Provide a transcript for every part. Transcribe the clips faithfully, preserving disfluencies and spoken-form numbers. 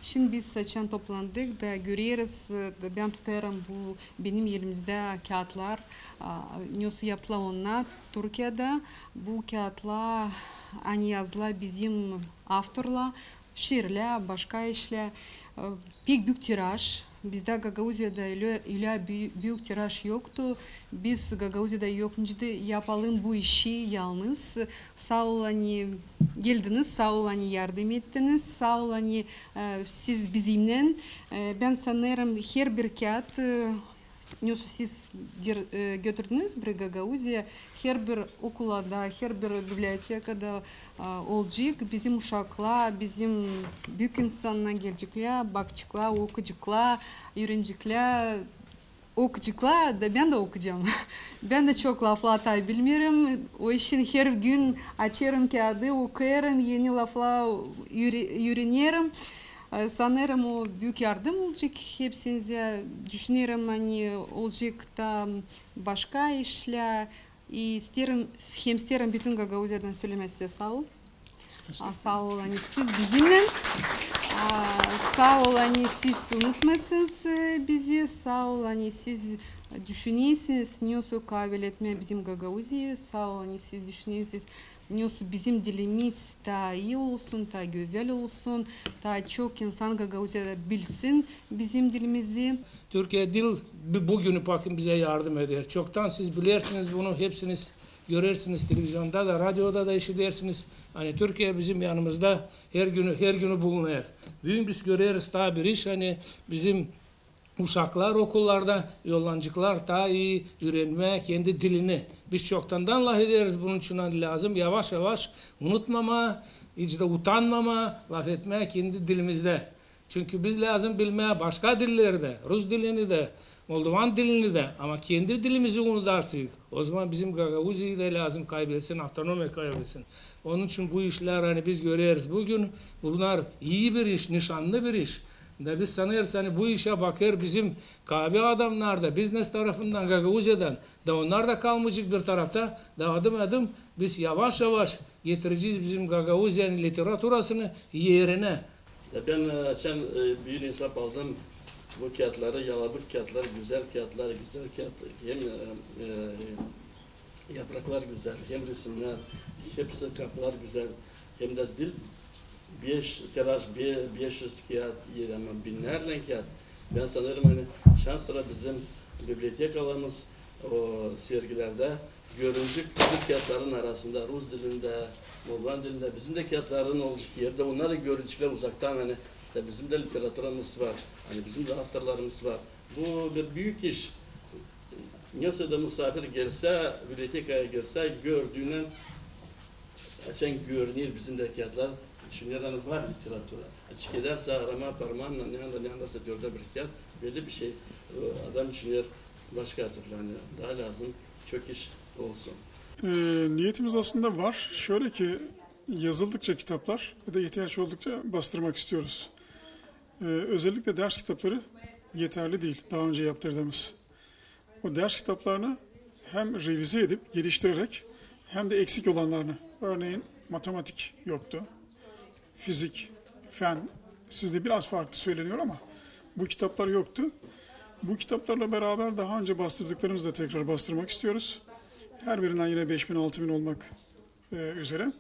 Şindi biz açan toplandık da göreriz, e, da bän tutêrım bu benim elimizdä kiyatlar, a, ne yaptılar onnar Türkiyedä. Bu kiyatlar, ani yazdılar bizim avtorlar, şiirlär, başka işlär. E, pek büük tiraj. Bizdä Gagauziyada ölä, ölä bü-, büük tiraj yoktu. Biz Gagauziyada yok nicä dä yapalım bu işi yalnız. Saa ol, ani geldiniz, saa ol, ani yardım ettiniz, saa ol, ani, e, siz bizimnän. E, bän sanêrım, herbir kiyat, e, ne siz gir-, e, götürdünüz bir Gagauziyaya, herbir okullarda, herbir bibliotekada, e, olacek. Bizim uşaklar, bizim büük insannar geleceklär, bakaceklar, okuyaceklar, üüreneceklär. Okuyaceklar da bän dä okuyacam. Bän dä çok laflar taa bilmeerim. O için her gün açêrım kiyadı, okuyêrım, eni laflar üüre-, üürenerim. E, sanêrım, o büük yardım olacek hepsinizä. Düşünerim, ani olacek taa başka işlär. İ isteerim, hem isteerim bütün Gagauziyadan sölemää sizä saa ol. A, saa ol, ani siz bizimnän. A, saa ol, ani siz unutmêêrsınız, e, bizi. Saa ol, ani siz düşünersiniz, ne nasıl kabul etmää bizim Gagauziyayı. Saa ol, ani siz düşünersiniz, ne nasıl bizim dilimiz taa ii olsun, taa gözäl olsun, taa çok insan Gagauziyada bilsin bizim dilimizi. Türkiye dil bu-, bugünü bakın bizä yardım eder. Çoktan siz bilersiniz bunu, hepsiniz görersiniz televizionda da, radioda da işidersiniz. Ani Türkiye bizim yanımızda her günü, her günü bulunêr. Büün biz göreriz taa bir iş, ani bizim uşaklar okullarda yollanaceklar taa ii üürenmää kendi dilini. Biz çoktandan lafederiz bunun için, ani lääzım yavaş-yavaş unutmamaa, hiç dä utanmamaa lafetmää kendi dilimizdä. Çünkü biz lääzım bilmää başka dilleri dä, rus dilini dä, moldovan dilini dä, ama kendi dilimizi unudarsak, ozaman bizim Gagauziyayı da lääzım kaybetsin, avtonomiya kaybetsin. Onun için bu işlär, ani biz göreriz büün, bunnar ii bir iş, nişannı bir iş. Da biz sanêrız, ani bu işä bakêr bizim kaavi adamnar da, biznes tarafından, Gagauziyadan, da onnar da kalmayacek bir tarafta, da adım-adım biz yavaş-yavaş getirecez bizim Gagauziyanın literaturasını erinä. Ya bän, e, açan, e, büün insap aldım bu kiyatları, yalabık kiyatlar, gözäl kiyatlar, gözäl kiyat, hem, e, e, yapraklar gözäl, hem resimnär, hepsi kaplar gözäl, hem dä diil beş, tiraj be-, beş üz kiyat, ama binnärlän kiyat. Bän sanêrım, ani şansora bizim bibliotekalarımız o sergilerdä görünecek bu kiyatların arasında, rus dilindä, moldovan dilindä, bizim dä kiyatların olacek erdä, onnar da göreceklär uzaktan, ani da bizim dä literaturamız var, ani bizim dä avtorlarımız var. Bu bir büük iş. Neredä musaafir gelsä, bibliotekaya gelsä, gördüünä açan görüner bizim dä kiyatlar, düşüner, ani var literatura. Açık edersä, aramaa parmaannan, neredä, neredä satılêr bir kiyat, belli bir şey, e, adam düşüner, başka türlü, ani taa lääzım çok iş olsun. E, niyetimiz aslında var. Şöyle ki, yazıldıkça kitaplar ve de ihtiyaç oldukça bastırmak istiyoruz. E, özellikle ders kitapları yeterli değil, daha önce yaptırdığımız. O ders kitaplarını hem revize edip, geliştirerek hem de eksik olanlarını, örneğin matematik yoktu, fizik, fen, sizde biraz farklı söyleniyor ama bu kitaplar yoktu. Bu kitaplarla beraber daha önce bastırdıklarımızı da tekrar bastırmak istiyoruz. Her birinden yine beş bin, altı bin olmak e, üzere.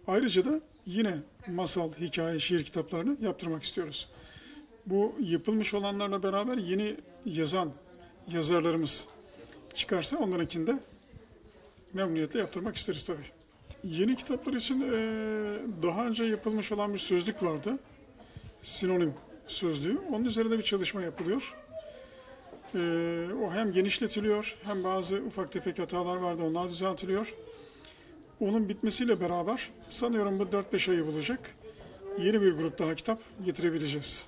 Ayrıca da yine masal, hikaye, şiir kitaplarını yaptırmak istiyoruz. Bu yapılmış olanlarla beraber yeni yazan yazarlarımız çıkarsa onlarınkini de memnuniyetle yaptırmak isteriz tabii. Yeni kitaplar için, e, daha önce yapılmış olan bir sözlük vardı. Sinonim sözlüğü. Onun üzerinde bir çalışma yapılıyor. E, o hem genişletiliyor, hem bazı ufak tefek hatalar vardı, onlar düzeltiliyor. Onun bitmesiyle beraber sanıyorum bu dört beş ayı bulacak. Yeni bir grup daha kitap getirebileceğiz.